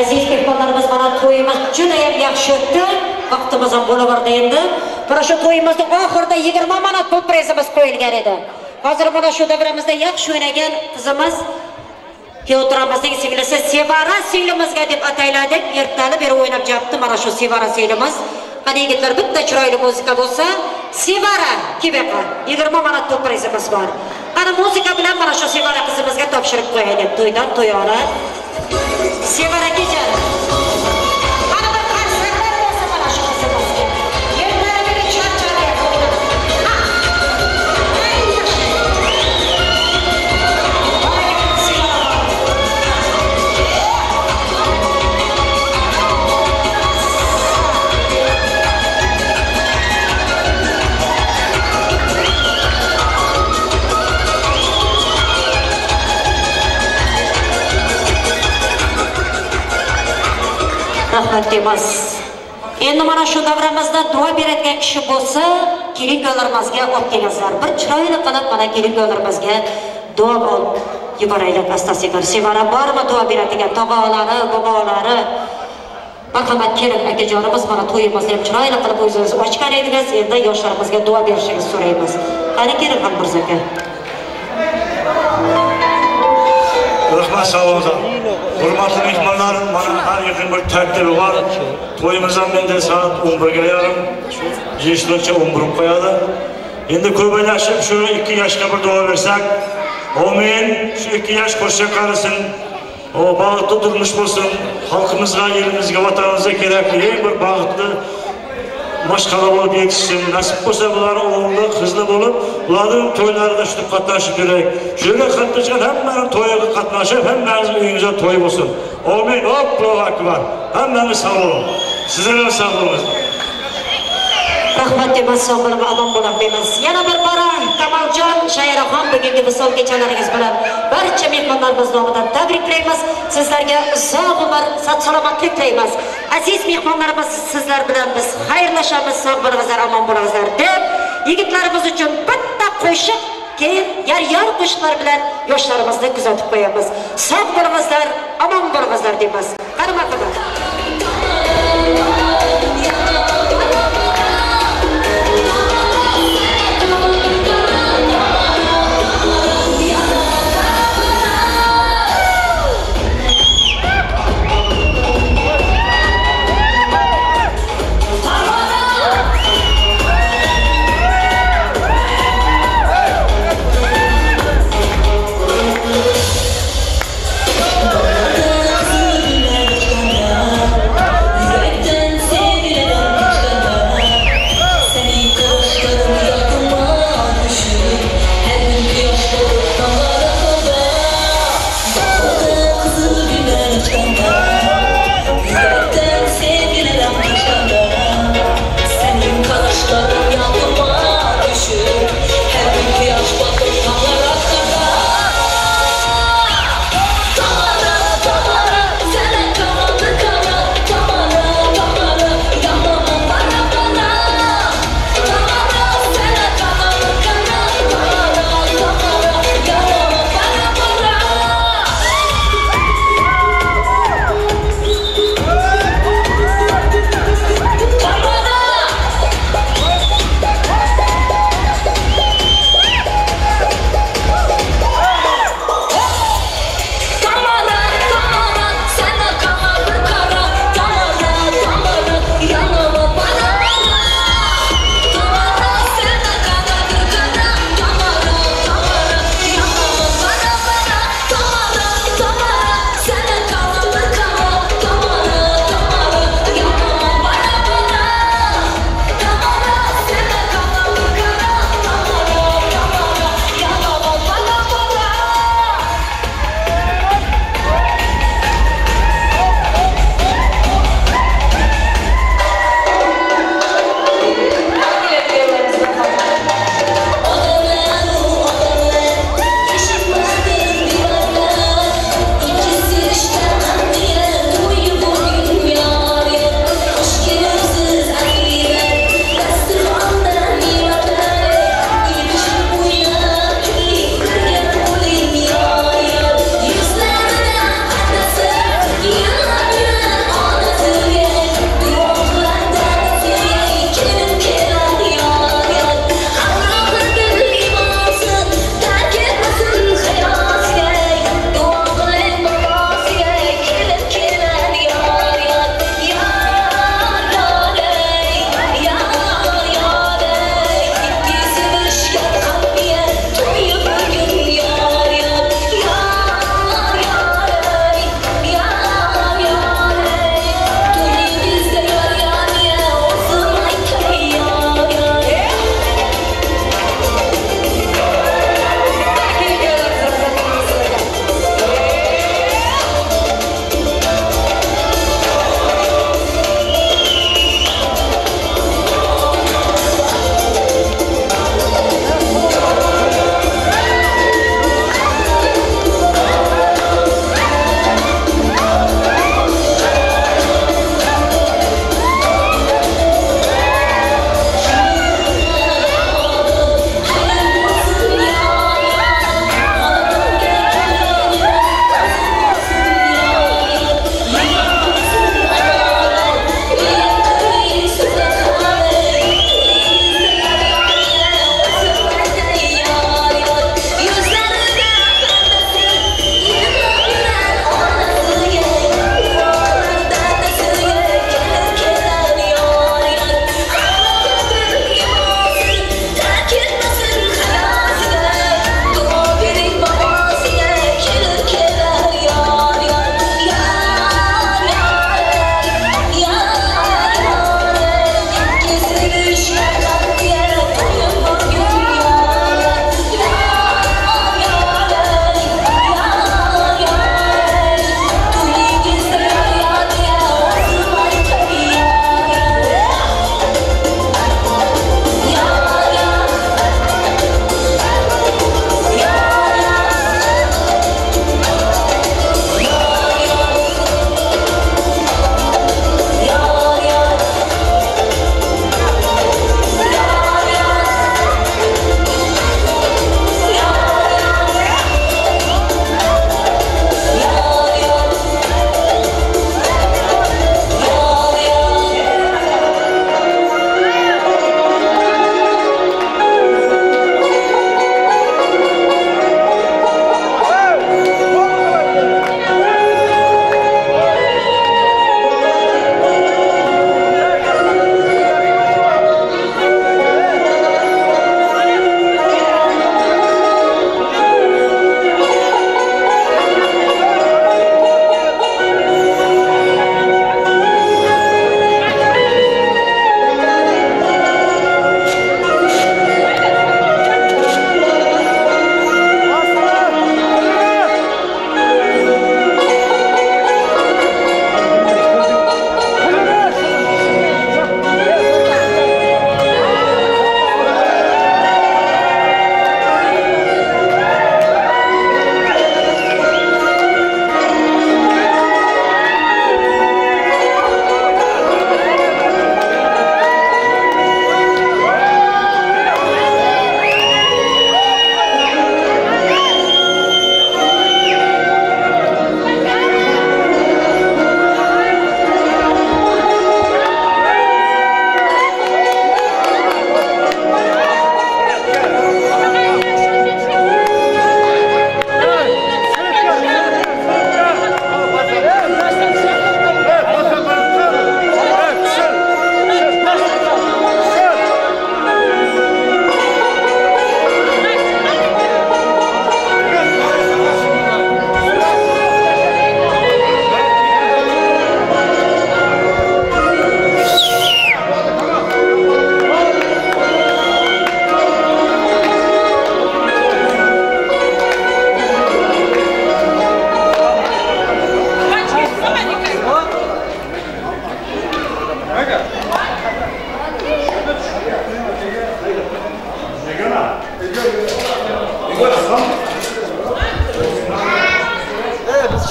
Aziz mehmonlarimiz, mana to'yimiz juda ham yaxshi o'tdi. Vaqtimiz ham bo'laverdi endi. Mana shu to'yimizning oxirida 20 manat pul prezimiz qo'yilgan edi. Hozir mana shu davramizda yaxshi o'ynagan qizimiz Kuyovturamizning singlisi Sevara singlimizga deb atayladik. Ertali beri o'ynab yapti mana shu Sevara singlimiz. Qani yigitlar, bitta chiroyli muzika bo'lsa, Sevara Kibeqa 20 manat pul prezimiz bor. Qani muzika bilan mana shu Sevara qizimizga topshirib qo'yaylik. To'ydan to'yona. Sevara kecha. Qani bir qarsaklar bo'lsa mana shu qizimizga. Ertali beri charchadi o'ynab. Rahmat deymiz. Endi mana shu davramizda duo beradigan kishi bo'lsa, kelin kuyovlarimizga olib kelingizlar. Bir chiroyli qilib mana kelin kuyovlarimizga duo olib yuboraylik asta-sekin. Sevara bormi duo beradigan tog'alari, bobolari? Marhamat, kelin akajonimiz, mana to'yimizni ham chiroyli qilib o'zingiz ochgan edingiz. Endi yoshlarimizga duo berishingizni so'raymiz. Qani kelin ham Mirzo aka. Rahmat, sog' bo'linglar. Hurmatli mehmonlar, mana har yilning bir tartibi bor. To'yimiz ham endi soat 11ga yarim, yetishguncha 11 qo'yadi. Endi ko'paylashib shu 2 yoshga bir duo bersak, amin. Shu 2 yosh qo'sha qarisin, o baxtli turmush bo'lsin, xalqimizga, elimizga, vatanimizga kerakli eng bir baxtli mashqala bo'lib yetishsin. Nasib bo'lsa bular o'g'illi, qizli bo'lib, ularning to'ylarida shutib qatnashib kerak. Shu yerga qatnashgan hammaning to'yiga qatnashib, hammamizning uyimizda to'y bo'lsin. Amin. Allohu akbar. Hammamiz sog' bo'ling. Sizlar ham sog' bo'linglar. Rahmat deymiz, sog' bo'lib, omon bo'ling deymiz. Yana bir bora Kamaljon, Shayiraxon bugungi visol kechalaringiz bilan barcha mehmonlarimiz nomidan tabriklaymiz. Sizlarga uzoq umr, sog'-salomatlik tilaymiz. Aziz mehmonlarimiz, sizlar bilan biz xayrlashamiz. Sog' bo'lingizlar, omon bo'lingizlar deb yigitlarimiz uchun bitta qo'shiq, keyin yor-yor qo'shiqlar bilan yoshlarimizni kuzatib qo'yamiz. Sog' bo'lingizlar, omon bo'lingizlar deymiz. Qani marhamat. We'll be right back.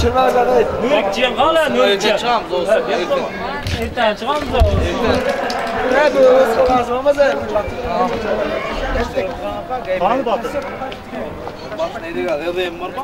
Nurikchiyam qala, Nurikchi. Chiqamiz o'zi. Ertaga chiqamiz. Ne bu o'z qolamiz bo'lmasa. Qani botir? Bosh neydi? Yodayım bormi?